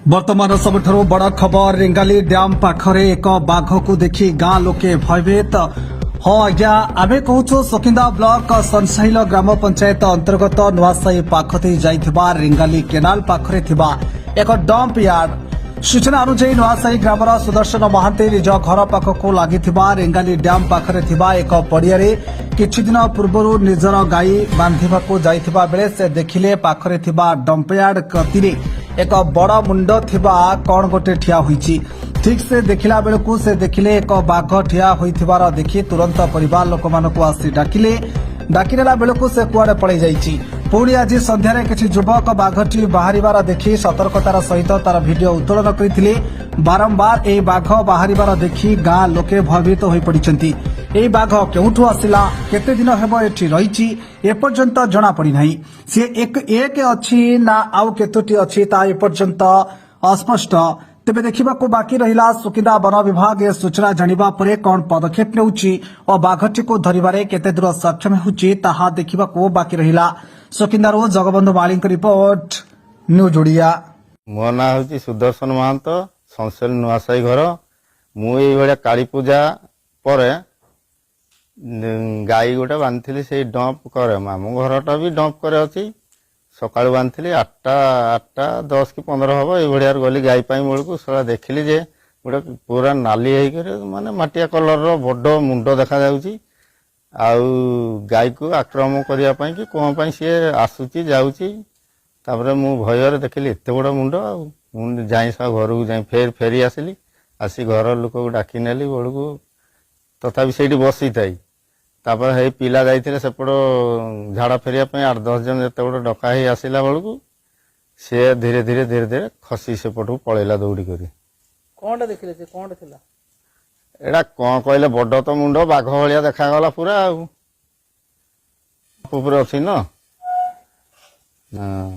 ବର୍ତ୍ତମାନ ସବୁଠାରୁ ବଡ଼ ଖବର, ରେଙ୍ଗାଲି ଡ୍ୟାମ ପାଖରେ ଏକ ବାଘକୁ ଦେଖି ଗାଁ ଲୋକେ ଭୟଭୀତ। ହଁ ଆଜ୍ଞା, ଆମେ କହୁଛୁ ସୁକିନ୍ଦା ବ୍ଲକ ସନସାହିଲ ଗ୍ରାମ ପଞ୍ଚାୟତ ଅନ୍ତର୍ଗତ ନୂଆସାହି ପାଖ ଦେଇ ଯାଇଥିବା ରେଙ୍ଗାଲି କେନାଲ ପାଖରେ ଥିବା ଏକ ଡମ୍ପ ୟାର୍ଡ। ସୂଚନା ଅନୁଯାୟୀ, ନୂଆସାହି ଗ୍ରାମର ସୁଦର୍ଶନ ମହାନ୍ତି ନିଜ ଘର ପାଖକୁ ଲାଗିଥିବା ରେଙ୍ଗାଲି ଡ୍ୟାମ ପାଖରେ ଥିବା ଏକ ପଡ଼ିଆରେ କିଛିଦିନ ପୂର୍ବରୁ ନିଜର ଗାଈ ବାନ୍ଧିବାକୁ ଯାଇଥିବା ବେଳେ ସେ ଦେଖିଲେ ପାଖରେ ଥିବା ଡମ୍ପୟାର୍ଡ କତିରେ ଏକ ବଡ଼ ମୁଣ୍ଡ ଥିବା କଣ ଗୋଟେ ଠିଆ ହୋଇଛି। ଠିକ୍ ସେ ଦେଖିଲା ବେଳକୁ ସେ ଦେଖିଲେ ଏକ ବାଘ ଠିଆ ହୋଇଥିବାର ଦେଖି ତୁରନ୍ତ ପରିବାର ଲୋକମାନଙ୍କୁ ଆସି ଡାକିଲେ। ଡାକିନେଲା ବେଳକୁ ସେ କୁଆଡେ ପଳେଇ ଯାଇଛି। ପୁଣି ଆଜି ସନ୍ଧ୍ୟାରେ କିଛି ଯୁବକ ବାଘଟି ବାହାରିବାର ଦେଖି ସତର୍କତାର ସହିତ ତାର ଭିଡିଓ ଉତ୍ତୋଳନ କରିଥିଲେ। ବାରମ୍ବାର ଏହି ବାଘ ବାହାରିବାର ଦେଖି ଗାଁ ଲୋକେ ଭୟଭୀତ ହୋଇପଡ଼ିଛନ୍ତି। ଏହି ବାଘ କେଉଁଠୁ ଆସିଲା, କେତେ ଦିନ ହେବ ଏଠି ରହିଛି, ଏପର୍ଯ୍ୟନ୍ତ ଜଣାପଡ଼ିନାହିଁ। ସିଏ ଏକ ଏକ ଅଛି ନା ଆଉ କେତୋଟି ଅଛି, ତାହା ଏପର୍ଯ୍ୟନ୍ତ ଅସ୍ପଷ୍ଟ। ତେବେ ଦେଖିବାକୁ ବାକି ରହିଲା, ସୁକିନ୍ଦା ବନ ବିଭାଗ ଏ ସୂଚନା ଜାଣିବା ପରେ କଣ ପଦକ୍ଷେପ ନେଉଛି ଓ ବାଘଟିକୁ ଧରିବାରେ କେତେ ଦୂର ସକ୍ଷମ ହେଉଛି, ତାହା ଦେଖିବାକୁ ବାକି ରହିଲା। ସୁକିନ୍ଦାରୁ ଜଗବନ୍ଧୁ ମାଳିଙ୍କ ରିପୋର୍ଟ, ନ୍ୟୁଜ୍ ଓଡ଼ିଆ। ମୋ ନାଁ ହେଉଛି ସୁଦର୍ଶନ ମହାନ୍ତ, ସଂସେଲ ନୂଆସାହି ଘର। ମୁଁ ଏଇଭଳିଆ କାଳୀ ପୂଜା ପରେ ଗାଈ ଗୋଟେ ବାନ୍ଧିଥିଲି ସେଇ ଡମ୍ପ କରେ। ଆମ ଘରଟା ବି ଡମ୍ପ କରେ ଅଛି। ସକାଳୁ ବାନ୍ଧିଥିଲି, 8ଟା 10 କି 15 ହବ, ଏଇଭଳିଆ ଗଲି ଗାଈ ପାଇଁ ବେଳକୁ ଶଳା ଦେଖିଲି ଯେ ଗୋଟେ ପୁରା ନାଲି ହେଇକରି, ମାନେ ମାଟିଆ କଲରର ବଡ ମୁଣ୍ଡ ଦେଖାଯାଉଛି। ଆଉ ଗାଈକୁ ଆକ୍ରମଣ କରିବା ପାଇଁ କି କଣ ପାଇଁ ସିଏ ଆସୁଛି ଯାଉଛି। ତାପରେ ମୁଁ ଭୟରେ ଦେଖିଲି ଏତେ ବଡ଼ ମୁଣ୍ଡ, ଆଉ ମୁଁ ଯାଇ ସହ ଘରକୁ ଯାଇ ଫେର ଫେରି ଆସିଲି। ଆସି ଘର ଲୋକକୁ ଡାକି ନେଲି ବେଳକୁ ତଥାପି ସେଇଠି ବସିଥାଇ। ତାପରେ ହେଇ ପିଲା ଯାଇଥିଲେ ସେପଟ ଝାଡ଼ା ଫେରିବା ପାଇଁ, 8-10 ଜଣ ଯେତେବେଳେ ଡକା ହେଇ ଆସିଲା ବେଳକୁ ସିଏ ଧୀରେ ଧୀରେ ଧୀରେ ଧୀରେ ଖସି ସେପଟକୁ ପଳେଇଲା ଦୌଡ଼ି କରି। କଣଟା ଦେଖିଲେ ସେ? କଣଟା ଥିଲା? ଏଇଟା କଣ କହିଲେ, ବଡ ତ ମୁଣ୍ଡ, ବାଘ ଭଳିଆ ଦେଖାଗଲା ପୁରା। ଆଉ ଉପରେ ଅଛି ନା। ହଁ।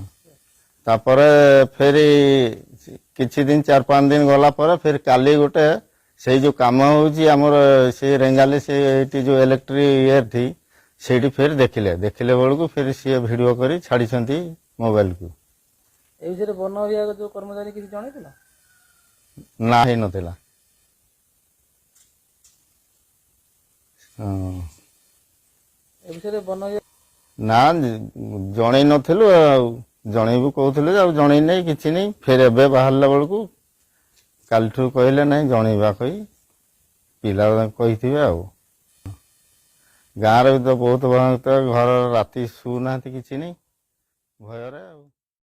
ତାପରେ ଫେରି କିଛି ଦିନ, 4-5 ଦିନ ଗଲା ପରେ ଫେର କାଲି ଗୋଟେ ସେଇ ଯୋଉ କାମ ହଉଛି ଆମର ସେ ରେଙ୍ଗାଲି, ସେ ଏଇଠି ଯୋଉ ଇଲେକ୍ଟ୍ରିକ ଇଏଠି, ସେଇଠି ଫେର ଦେଖିଲେ। ଦେଖିଲେ ବେଳକୁ ଫେର ସିଏ ଭିଡିଓ କରି ଛାଡିଛନ୍ତି ମୋବାଇଲକୁ। ଏ ବିଷୟରେ ବନ ବିଭାଗ ଯୋଉ କର୍ମଚାରୀ କିଛି ଜଣେଇଥିଲା? ନା, ହେଇନଥିଲା। ହଁ। ଏ ବିଷୟରେ ବନ ବିଭାଗ ନା, ଜଣେଇ ନଥିଲୁ। ଆଉ ଜଣେଇବୁ କହୁଥିଲୁ ଯେ ଆଉ ଜଣେଇ ନେଇ କିଛି ନେଇ। ଫେର ଏବେ ବାହାରିଲା ବେଳକୁ କାଲିଠୁ କହିଲେ ନାଇଁ ଜଣେଇବା କହି ପିଲା କହିଥିବେ। ଆଉ ଗାଁରେ ବି ତ ବହୁତ ଭୟଙ୍କର, ଘର ରାତି ଶୁଉନାହାନ୍ତି କିଛି ନେଇ ଭୟରେ ଆଉ।